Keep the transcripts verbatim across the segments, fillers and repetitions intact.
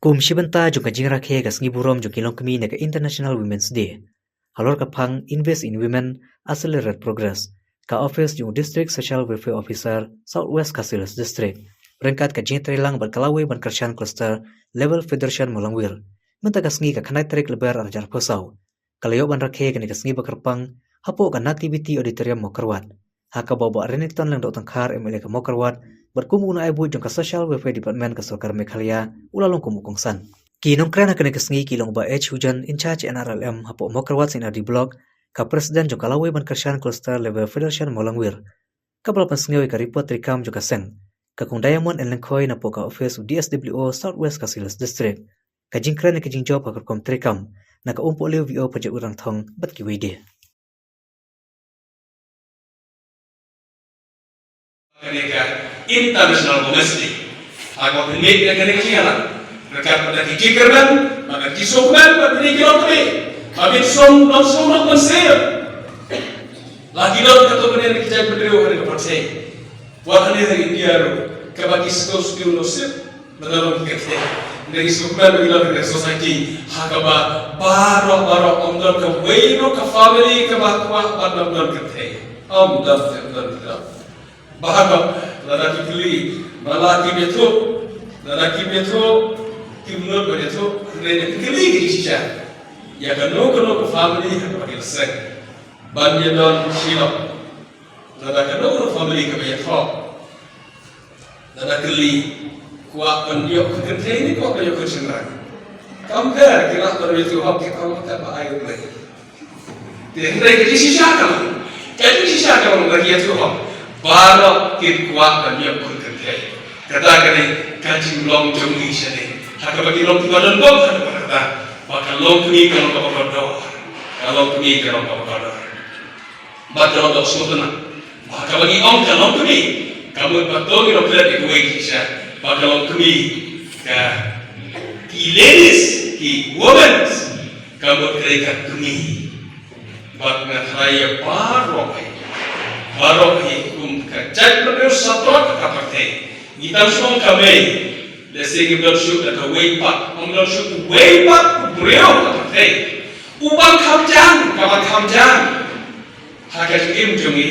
Um shi bynta jong ka jingrakhe ka sngi burom jong ki longkmie na ka International Women's Day, halor ka phang Invest in Women, Accelerate Progress, ka office jong u District Social Welfare Officer, South West Khasi Hills District, ryngkat ka jingtrei lang bad ka Lawei Ban Kyrshan Cluster Level Federation Mawlangwir, mynta ka sngi ka khyndai tarik Lber arhajar arphew saw, ka la ïoh ban rakhe kane ka sngi bakyrpang hapoh ka Nativity Auditorium Mawkyrwat, ha kaba u Bah Renikton Lyngdoh Tongkhar, M L A ka Mawkyrwat, bad kum u nongaibuit jong ka Social Welfare Department ka Sorkar Meghalaya, u la long kum u kongsan. Ki nongkren ha kane ka sngi ki long u Bah H Hujan, in charge N R L M hapoh Mawkyrwat C&RD Block, ka President jong ka Lawei Ban Kyrshan Cluster Level Federation Mawlangwir, kaba la pynsngew ïa ka report treikam jong ka seng, ka Kong Diamond N Lyngkhoi, napoh ka office u D S W O South West Khasi Hills District, ka jingkren ïa ka jingjop ha ka rukom treikam na ka Umpohliew V O Prajaurangthong bad kiwei de. Kane ka International Women's Day, ha kaba pynmih ïa kane ka jingïalang ryngkat bad ki jingkyrmen, bad ki sngewkmen, bad ki longkmie, bad ki sngewkmen, sngewkmen sngewkmen. La ki don katto katne ki jaitbynriew ha kane ka pyrthei. Wat hangne ha India ruh, kaba ki sngewsih sngewsih, ba don ki kynthei. Ngi sngewkmen ba ngi don ka society ha kaba baroh baroh, ym don kawei ruh ka family kaba kwah ban ym don kynthei. Ym don, ym don, ym don. Baroh, lada ki kylli, lada kim ïathuh, lada kim ïathuh, kim nud ban ïathuh, hynrei da ki kylli ki jingshisha ïa kano kano ka family ha kaba ki la seng ban ïadon shisha. Lada kano kano family kaba ïathoh, lada kylli, kwah ban ïoh kynthei ne kwah ban ïoh shynrang, kam pher ki lah ban ïathuh hok, ki ong ba ai u Blei. Te hynrei ka jingshisha ka long, ka jingshisha ka long, lada ki ïathuh hok, baroh kin kwah ban ïoh kynthei. Kata ka dei ka jinglong jong ngi shane, ha kaba ki long kiba don bok, ha kaba kata ba ka longkmie ka long kaba kordor, ka longkmie ka long kaba kordor. Bad ka long kaba sngewtynnat ba haba ngi ong ka longkmie, ka mut ba to ngi long klet ïa kawei ka jingshisha, ba ka longkmie, ka, ki ladies, ki women, ka mut ka dei ka kmie. Bad nga tharai ïa baroh hi, baroh hi kum ka jaitbynriew satlak ha ka pyrthei, ngi tang shu ong ka mei. Lehse ngim don shuh da kawei pat, ym don shuh kawei pat u briew ha ka pyrthei uban kham jan, kaban kham jan ha ka jingim jong ngi.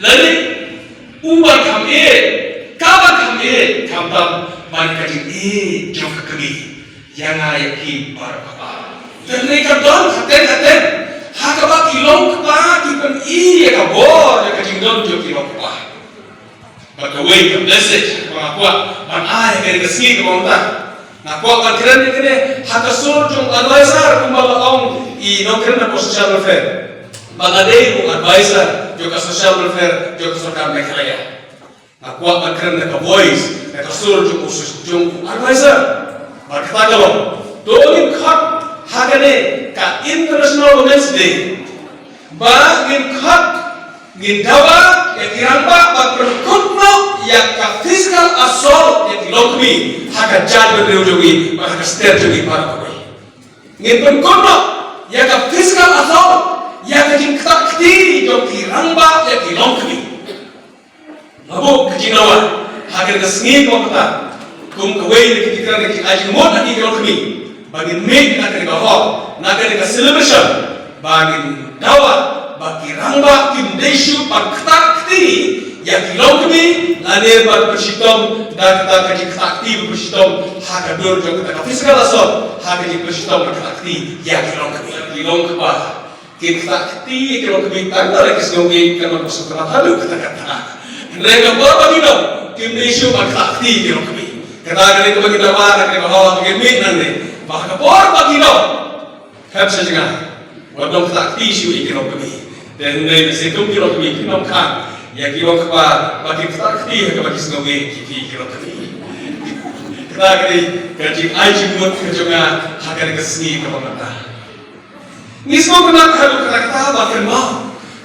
Lane uban kham ïeit, kaban kham ïeit, khamtam ban ka jingïeit jong ka kmie ïa nga ïa phi baroh kaba. Te hynrei ka don khatei khatei ha kaba ki long kpa ki pyni ïa ka bor ïa ka jingdon jong ki long kpa. Bad kawei ka message ba nga kwah ban ai ha kane ka sngi kaba mynta, nga kwah ban kren ïa kane ha ka sur jong u advisor, kumba la ong i nongkren na ka social welfare, ba nga dei u advisor jong ka social welfare jong ka sorkar Meghalaya. Nga kwah ban kren na ka voice, na ka sur jong u, jong u advisor. Bad kata ka long, to ngin khot ha kane ka International Women's Day ba ngin khot, ngin dawa ïa ki rangbah ban pynkut noh ïa ka physical assault ïa ki longkmie ha ka jaitbynriew jong ngi bad ha ka state jong ngi baroh kawei. Ngin pynkut noh ïa ka physical assault, ïa ka jingktah kti jong ki rangbah ïa ki longkmie. Nga buh ka jingdawa ha kane ka sngi kaba mynta, kum kawei na ki jingkren, ka jingai jingmut na ki longkmie, ba ngin mih na kane ka hall, na kane ka celebration, ba ngin dawa ba ki rangbah kim dei shuh ban ktah kti ïa ki longkmie, lane ban pynshitom da kata ka jingktah kti, ban pynshitom ha ka dur jong kata ka physical assault, ha ka jingpynshitom ban ktah kti ïa ki longkmie. Ki longkpa kin ktah kti ïa ki longkmie tang da la ki sngew ïeit, kan long ka sngewtynnat haduh katta katta. Hynrei ka por ba ki dom, kim dei shuh ban ktah kti ïa ki longkmie. Kata ka dei kaba ngi dawa na kane ka hall, ba ngin mih nangne, ba ha ka por ba ki dom, phet sha jngai, wat dang ktah kti shuh ïa ki longkmie. Te hynrei lehse kum ki longkmie kim donkam ïa ki longkpa ba kin ktah kti ha kaba ki sngew ïeit ïa ki longkmie. Kata ka dei ka jingai jingmut ka jong nga ha kane ka sngi kaba mynta. Ngi sngewtynnat haduh katta katta ba kynmaw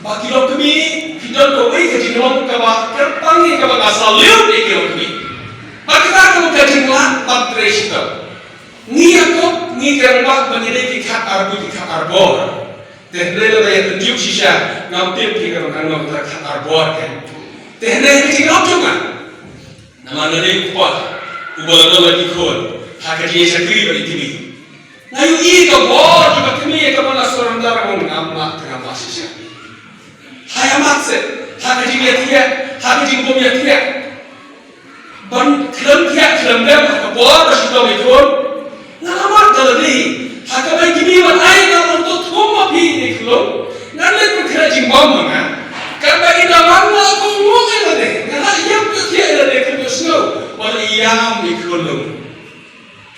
ba ki longkmie ki don kawei ka jinglong kaba kyrpang ïa kaba nga salute ïa ki longkmie. Bad kata ka long ka jinglong ban trei shitom. Ngi ïakob, ngi kren ba ngi dei ki khadar bor, ki khadar bor. Te hynrei lada ïa tynjuh shisha ngam tip ki ka long kano ka khadar bor kein. Te hynrei ka jinglong jong nga, namar nga dei u kpa uba la don la ki khun, Ha ka jingïashakri bad i kmie. Nga ïohi ka bor jong ka kmie kaba la surrender, ngam mad, ngam mad shisha. Ha ïa mad seh, ha ka jingïathiah, ha ka jingbym ïathiah. Ban khlem thiah khlem dem ha ka por ba shitom i khun. Nga la mad ka lade. Ha kaba i kmie ban ai, nga ong to thung ma phi i khlung. Ngan leit pynkhreh jingbam ma nga. Katba i la wan, nga la kohnguh ïa lade. Nga la ïam ïathiah ïa lade, khlem ïohsngew. Wat la ïam i khlung.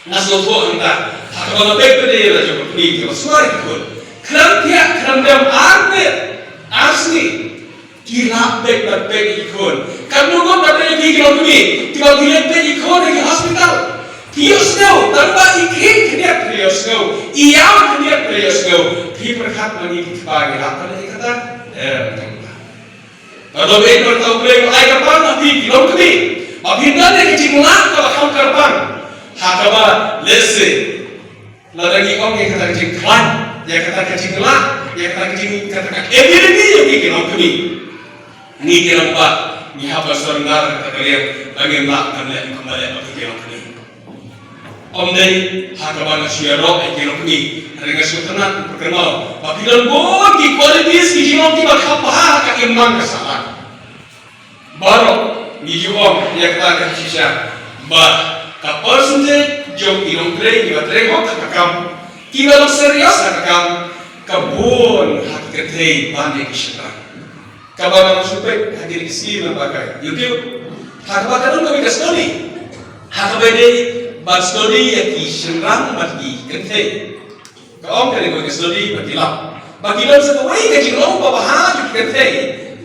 Nga sngewthuh hangta, ha kaba nga peit pat ïa la jong ka kmie kaba sumar ïa ki khun. Khlem thiah khlem dem ar miet, ar sngi. Ki lah beit bad beit ïa ki khun. Katno ngut bad beit ïa ki longkmie kiba ki leit beit ïa ki khun ha ki hospital. Phi ïohsngew, tang ba i kheiñ khyndiat phi ïohsngew, i ïam khyndiat phi ïohsngew. Phi pyrkhat ma ngi ki kpa ngi lah ban leh ïa kata? Em. Ka dohnud ba U Blei u ai kyrpang ha phi ki longkmie ba phin don ïa ka jinglah kaba kham kyrpang ha kaba lehse lada ngi ong ïa kata ka jingkhlaiñ, ïa kata ka jinglah, ïa kata ka jing, kata ka ability ïa phi ki longkmie. Ngi ki rangbah ngi hap ban surrender kata ka liang ba ngim lah ban leh kumba leh ba phi ki longkmie. Ym dei ha kaba nga shu ïaroh ïa ki longkmie, hynrei nga sngewtynnat, nga pyrkhat ba phi don bun ki qualities, ki jinglong kiba kham bha ha ka imlang ka sahlang. Baroh ngi ju ong ïa kata ka shisha ba ka percentage jong ki nongtrei kiba trei hok ha ka kam, kiba long serious ha ka kam, ka bun ha ki kynthei ban ïa ki shynrang. Kaba nga la shu peit ha kine ki sngi naba ka YouTube, ha kaba ka don kawei ka study, ha kaba ïadei bad study ïa ki shynrang bad ki kynthei. Ka ong kane kawei ka study ba ki lap ba ki don sa kawei ka jinglong ba bha jong ki kynthei.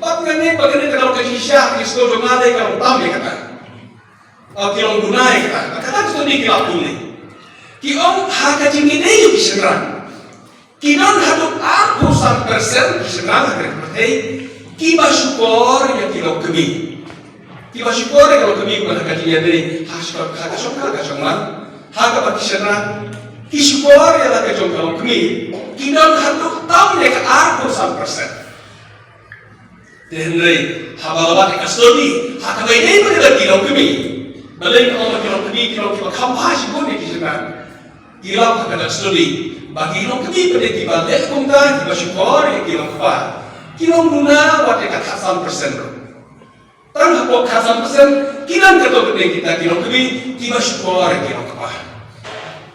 Bad nga ngeit ba kane ka long ka jingshisha ha ki skul jong nga, dei ka long tam ïa kata. Ba ki long duna ïa kata. Ba kata ka study ki lap kumne. Ki ong ha ka jingïadei ïa ki shynrang, ki don haduh arphew san percent ki shynrang ha ka pyrthei kiba shukor ïa ki longkmie. Kiba shukor ïa ka longkmie, ba ha ka jingïadei ha ka shong, ha ka shong kha, ha ka shong man, ha kaba ki shynrang ki shukor ïa la ka jong ka longkmie, ki don haduh tam ïa ka arphew san percent. Te hynrei haba la wad ïa ka study ha kaba ïadei bad ki longkmie, balei nga ong ba ki longkmie ki long kiba kham bha shibun ïa ki shynrang. Ki lap ha kata ka study ba ki longkmie pat kiba leh kumta, kiba shukor ïa ki longkpa, ki long duna wat ïa ka khatsan percent ruh. Tang hapoh khatsan percent ki don katto katne kita ki longkmie kiba shukor ïa ki longkpa.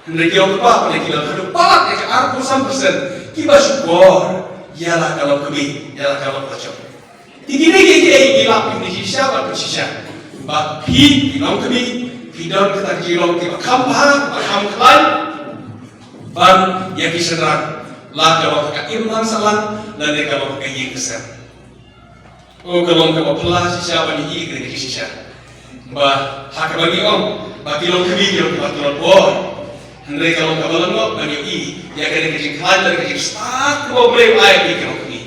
Hynrei ki longkpa pat ki don haduh palat ïa ka arphew san percent kiba shukor ïa la ka longkmie, ïa la ka longkpa jong. Te kine kiei kiei ki lap ïa phi shisha bad phi shisha ba phi ki longkmie phi don kata ka jinglong kiba kham bha, ba kham khlaiñ ban ïa ki shynrang, la ka long ka imlang sahlang lane ka long ka ïing ka sem. O, ka long kaba phylla shisha ban ïohi kane ka shisha. Ba ha kaba ngi ong ba ki longkmie ki long kiba tlot bor, hynrei ka long kaba lyngngoh ban ïohi ïa kane ka jingkhlaiñ, ka jingstad kaba U Blei u ai ïa ki longkmie.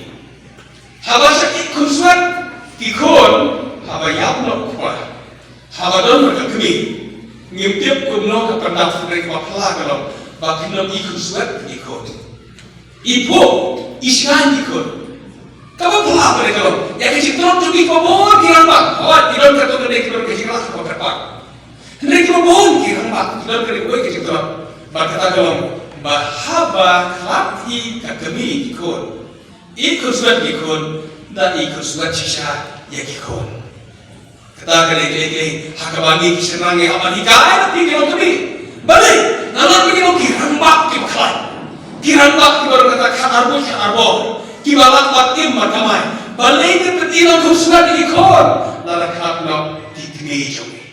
Haba shah ïeit khunswet ki khun, haba ïap noh u kpa, haba don noh ka kmie, ngim tip kumno ka pyndap, hynrei kaba phylla ka long ba kin ym ïeit khunswet ki khun. I phuh, i shngaiñ ki khun. Kaba phylla pat ka long ïa ka jingtlot jong ki, kiba bun ki rangbah, hooid, ki don katto katne kiba don ka jinglah kaba kyrpang. Hynrei kiba bun ki rangbah ki don kawei ka jingtlot. Bad kata ka long ba haba khlad hi ka kmie ïa ki khun, ïeit khunswet ki khun, da ïeit khunswet shisha ïa ki khun. Kata ka dei kaei kaei ha kaba ngi ki shynrang ngi hap ban hikai ïa phi ki longkmie. Balei? Namar ba ki long ki rangbah kiba khlaiñ, ki rangbah kiba don kata ka arbuh ka arbor, kiba lah ban im ban kamai. Balei te phi long khunswet ïa ki khun? Lada khlad noh ki kmie jong ngi.